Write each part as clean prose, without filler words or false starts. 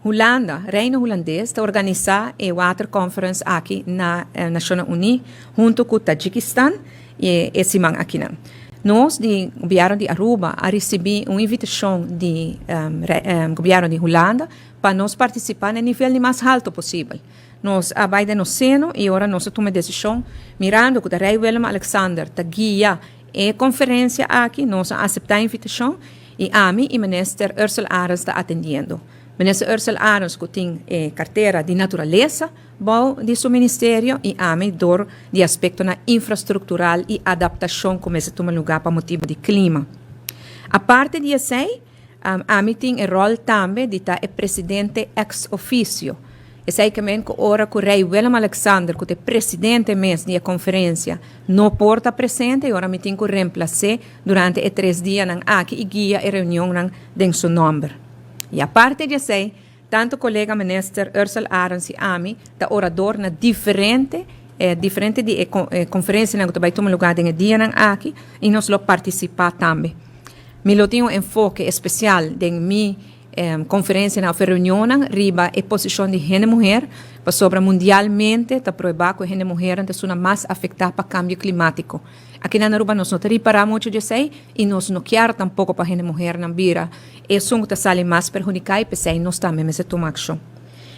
Hulanda, Reino Hulandes, ta organisá e Water Conference aki na Nashonnan Uní huntu ku Tajikistan e siman akinan. Nos di Gobièrnu di Aruba a risibí un invitashon di Gobièrnu di Hulanda pa nos partisipá na e nivel di mas haltu posibel. Nos a bai den nos seno i ora nos a tuma e desishon, mirando ku ta Rei Willem-Alexander ta guia e konferensia aki, nos a aseptá e invitashon i ami i Minister Ursell Arends ta atendiendo. Minister Ursell Arends ku tin e kartera di naturalesa bou di su ministerio i ami dor di aspektonan infrastruktural i adaptashon ku mester tuma lugá pa motibu di klima. Aparte di esei, Ami tin e ròl tambe di ta e presidente ex officio. Esei ke men ku ora ku Rei Willem-Alexander, ku ta e presidente mes di e konferensia, no por ta presente, e ora mi tin ku remplas'é durante e tres dianan aki i guia e reunionnan den su nòmber. I aparte di esei, tantu kolega minister Ursell Arends i ami ta orador na diferente diferente di e konferensianan ku ta bai tuma lugá den e dianan aki i nos lo partisipá tambe. Mi lo tin un enfoke especial den mi conferencianan of e reunionnan riba e posicion di hende muher, pasobra mundialmente ta prueba cu e hende muhernan ta esunnan mas afecta pa cambio climatico. Aki na Aruba nos no ta ripara mucho di esey y nos no kier tampoco pa hende muhernan bira esun cu ta sali mas perhudica y p'esey nos tambe mester tuma accion.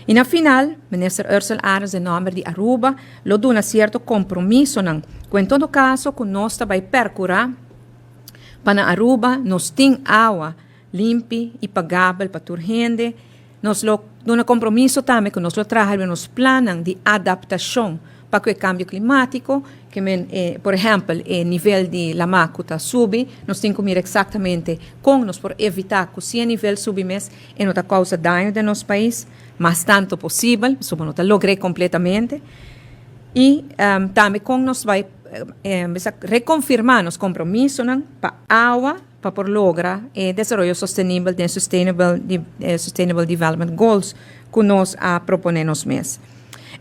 Y na final, Minister Ursell Arends den nomber di Aruba lo duna cierto compromisonan cu en todo caso cu nos ta bay percura, Pa na Aruba nos tin awa limpi y pagabel pa tur hende. Nos lo duna compromiso tambe cu nos lo traha riba nos plannan di adaptacion pa cu e cambio climatico, ke men e por ehempel e nivel di lama cu ta subi, nos tin cu mira exactamente con nos por evita cu si e nivel subi mes e no ta causa daño den nos pais mas tanto posibel, pasobra no ta logr'e completamente. Y tambe con nos bay Mester rekonfirmá nos kompromisonan pa awa pa por logra e desaroyo sostenibel den Sustainable Development Goals ku nos a proponé nos mes.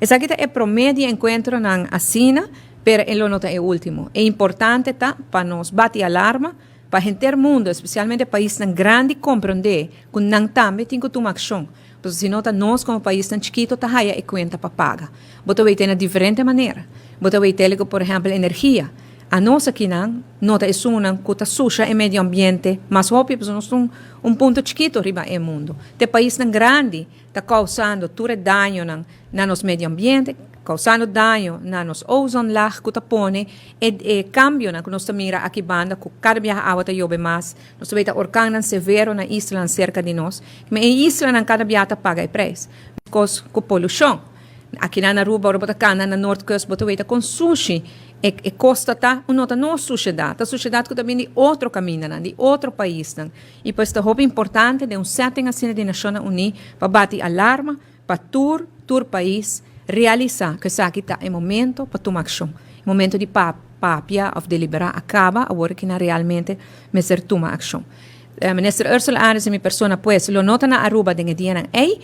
Esaki ta e promé di enkuentronan asina, pero e lo no ta e último. E importante ta pa nos bati alarma pa henter mundu, espesialmente paisnan grandi komprondé ku nan tambe tin ku tuma akshon. Pasobra si no ta nos komo paisnan chikito ta haya e kuenta pa paga. Bo ta weit'é na diferente manera. Bo ta weit'é ku por ehèmpel energia. Anos akinan no ta esunnan ku ta susha e medio ambiente mas hopi pasobra nos ta un punto chikito riba e mundu. Ta e paisnan grandi ta kousando tur e dañonan na nos medio ambiente, kousando daño na nos ozonlaag ku ta pone e kambionan ku nos ta mira aki banda ku kada biaha awa ta yobe mas. Nos ta weta orkannan severo na islanan serka di nos. Ma e islanan kada bia ta paga e preis. Meskos ku polushon. Akinan na Aruba ora bo ta kana na Noordkust bo ta weta kon sushi e e kosta ta. Un no ta nos sushedat, ta sushedat ku ta bini di otro kamindanan, di otro paisnan. I pues ta hopi importante den un setting asina di Nashonnan Uní pa bati alarma pa tur tur pais realisa ku esaki ta e momento pa tuma akshon. E momento di papia òf deliberá a kaba, awor ki nan realmente mester tuma akshon. Minister Ursula Arends i mi persona pues lo no ta na Aruba den e dianan ei.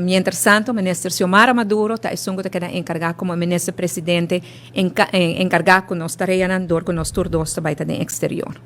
Mientrastanto Minister Xiomara Maduro ta esun ku ta keda enkargá komo e Minister Presidente enkargá ku nos tareanan dor ku nos tur dos ta bai ta den eksterior.